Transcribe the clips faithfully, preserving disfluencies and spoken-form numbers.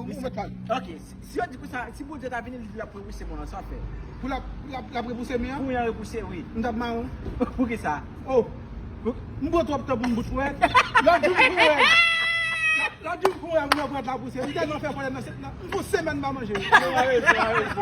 Ou mèt pale. Ok, si, si yo di konsa, si Bondye ta vini, li di l ap repouse mòn nan, sa w ap fè? Pou l ap, pou l ap, l ap repouse mi an? Pou mi an repouse, wi. M t ap mawon. Poukisa? Oh, m pran twòp tan pou m bout pou wè. Lòt jou m pou wè. Lòt jou m pou wè, m nan pran la pouse. M tèlman fè pwoblèm nan, nan, m fè yon semèn m pa manje. Non, arete, arete,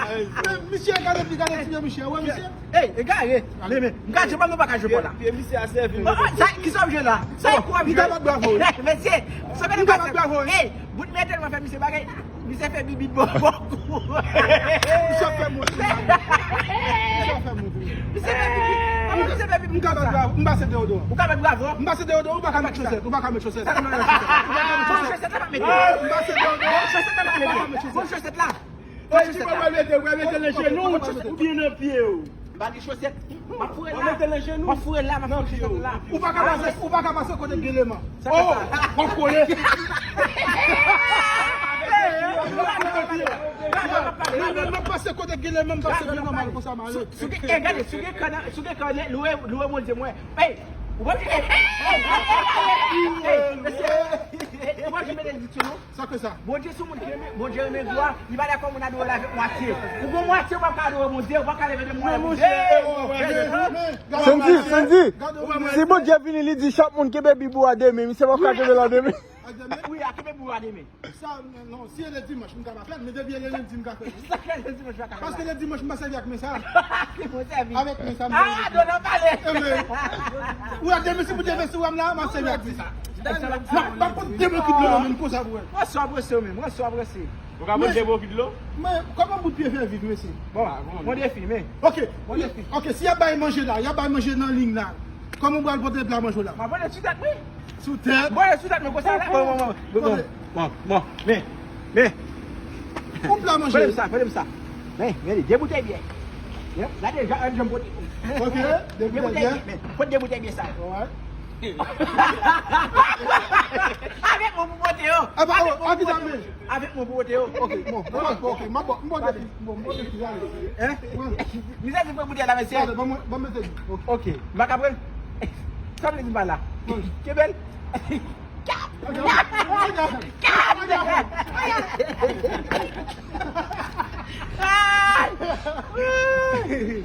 arete. Men misye, gade, gade ti pye misye, wè misye. Ey, egare. Men, men, m ka jwe bòl, nou pa ka jwe bòl la. Pye misye a sèvi m. Sa, kisa w ap jwe la? Sa, kou w ap jwe? M ka bat bravo, wi. Mesye, sa, m ka bat bravo, wi. Ey, bout mwen tèlman fè misye bagay. Misye fè bibit bò, bò kou. Misye fè mwen. Misye fè mwen. Misye fè bibit. Kòman misye fè bibit konsa? M ka bat bravo. M pase deyo deyo. Ou ka bat bravo? M pase deyo deyo, ou pa ka met chosèt. Ou pa ka met chosèt. Sa, non, non, chosèt. Ou pa ka met chosèt. Bon, chosèt la pa mete. Ou pa ka met chosèt. Bon, chosèt la pa mete. Bon, chosèt la. Bon, chosèt la. Ou mete, ou mete nan jenou, ou byen nan pye w. M pa gen chosèt. M ap foure la. Ou mete nan jenou. M ap foure la, m ap foure chosèt la. Ou pa ka pase, ou pa ka pase kote gen leman. Sa fè sa. Oh, w ap kole. Mwen menm, m ap pase kote gen leman, m pase byen nòmal konsa, m ale. Si w gen, eh, gade, si w gen kò nan, si w gen kò nan, louwe, louwe Bondye mwen. Ey, ou pa, ey, ey, ey, ey, mesye, ou pa janm mete diksyon non. Sa ke sa? Bondye se yon moun ki renmen, Bondye renmen glwa, li pa dakò moun adore l avèk mwatye. Ou gon mwatye, ou p ap ka adore Bondye, ou p ap ka leve de mwen. Sandy, Sandy, si Bondye vini, li di chak moun kenbe Bib ou a de men, misye p ap ka kenbe l a de men. Wi, a kenbe Bib ou a de men. Sa, non, si e le dimanch, m ka pa fè l, men depi e le lendi, m ka fè l. Sa fè le dimanch, pa ka fè l. Paske le dimanch, m pa sèvi ak men sa. Ki bon sèvi? Avèk men sa, m... Ah, non, non, pale. Ou a de men, si pou de men sou wè m la, m ap sèvi ak men sa. M ap, m ap pot de bokit dlo nan men m konsa pou wè. Mwen sou aprese w menm, mwen sou aprese. Ou ka pot de bokit dlo? Men, kòman bout pye fè vit, mesye? Bon, bon defi, men. Ok, ok, si y ap bay manje la, y ap bay manje nan liy la. Kòman ou pral pote pla manje w la? M ap pote sou tèt mwen. Sou tèt? Bon, sou tèt mwen konsa la. Bon, bon, bon. Bon, bon, bon. Men, men. Ou pla manje. Pote m sa, pote m sa. Men, men, de boutèy byè. Gade, jan, jan m pote. Ok, de boutèy byè. Men, pote de boutèy byè sa. Avèk mwen pou pote yo. Avèk mwen pou pote yo. Ok, bon, bon, ok, m ap bon, m bon defi, bon, m bon defi, ale. Hein? Misye di pran boutèy la, mesye. Bon, bon, bon, mesye. Ok. M pa ka pran. Sa vle di m pa la. Kenbe l.